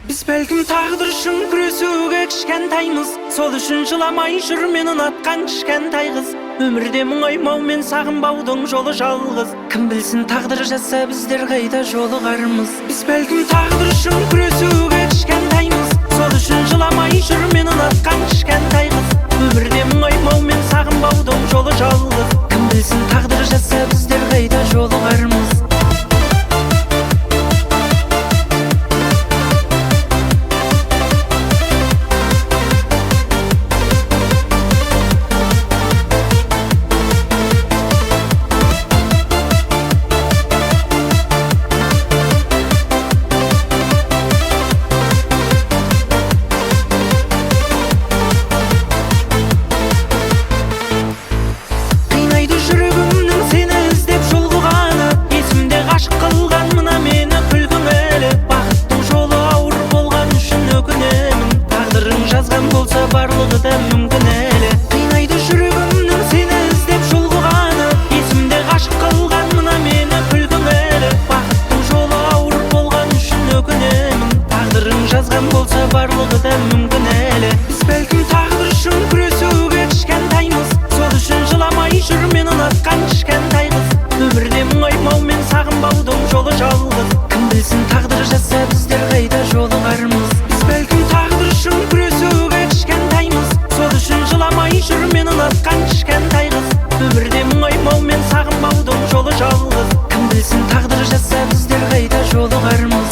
Біз бәлкім тағдыр үшін күресуге кішкентаймыз, сол үшін жыламай жүр мен ұнатқан кішкентай қыз. Өмірде мұңаймау мен сағынбаудың жолы жалғыз. Кім білсін тағдыр жазса біздер қайда жолығармыз. Біз бәлкім тағдыр үшін күресуге кішкентаймыз, сол үшін жыламай жүр мен ұнатқан кішкентай қыз. Өмірде мұңаймау мен сағынбаудың жолы жалғыз. Кім білсін тағдыр жазса біздер қайда жолығармыз. Жүрегімнің сені іздеп жолығаны, есімде ғашық қылған мына мені күлкің әлі. Бақыттың жолы ауыр болған үшін өкінемін, тағдырың жазған болса барлығы да мүмкін әлі. Қинайды жүрегімнің сені іздеп жолығаны, есімде ғашық қылған мына мені күлкің әлі. Бақыттың жолы ауыр болған үшін өкінемін, тағдырың жазған болса барлығы да мүмкін әлі. Біз бәлкім тағдыр үшін күресуге кішкентаймыз, сол үшін жыламай жүр мен ұнатқан кішкентай қыз. Өмірде мұңаймау мен сағынбаудың жолы жалғыз. Кім білсін тағдыр жазса біздер қайда жолығармыз. Біз бәлкім тағдыр үшін күресуге кішкентаймыз, сол үшін жыламай жүр мен ұнатқан кішкентай қыз. Өмірде мұңаймау мен сағынбаудың жолы жалғыз. Кім білсін тағдыр жазса біздер қайда жолығармыз.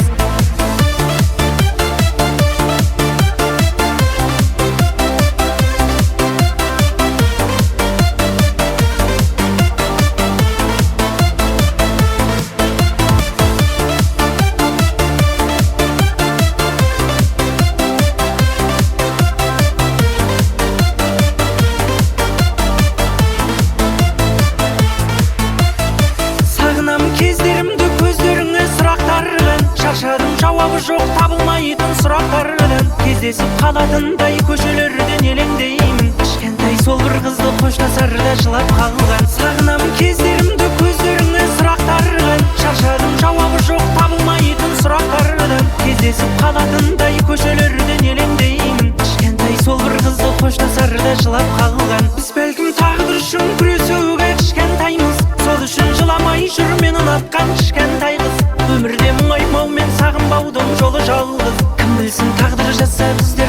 Кездерімді көздеріңе сұрақтардан, шаршадым жауабы жоқ табылмайтын сұрақтардан. Кездесіп қалатындай көшелерден елеңдеймін, кішкентай сол бір қызды қоштасарда жылап қалған. Сағынам кездерімді көздеріңе сұрақтардан, шаршадым жауабы жоқ табылмайтын сұрақтардан. Кездесіп қалатындай көшелерден елеңдеймін, кішкентай сол бір қызды қоштасарда жылап қалған. Біз бәлкім тағдыр үшін күресуге кішкентаймыз, сол үшін жыламай жүр мен ұнатқан кішкентай қыз. Өмірде мұңаймау мен сағынбаудың жолы жалғыз. Кім білсін тағдыр жазса біздер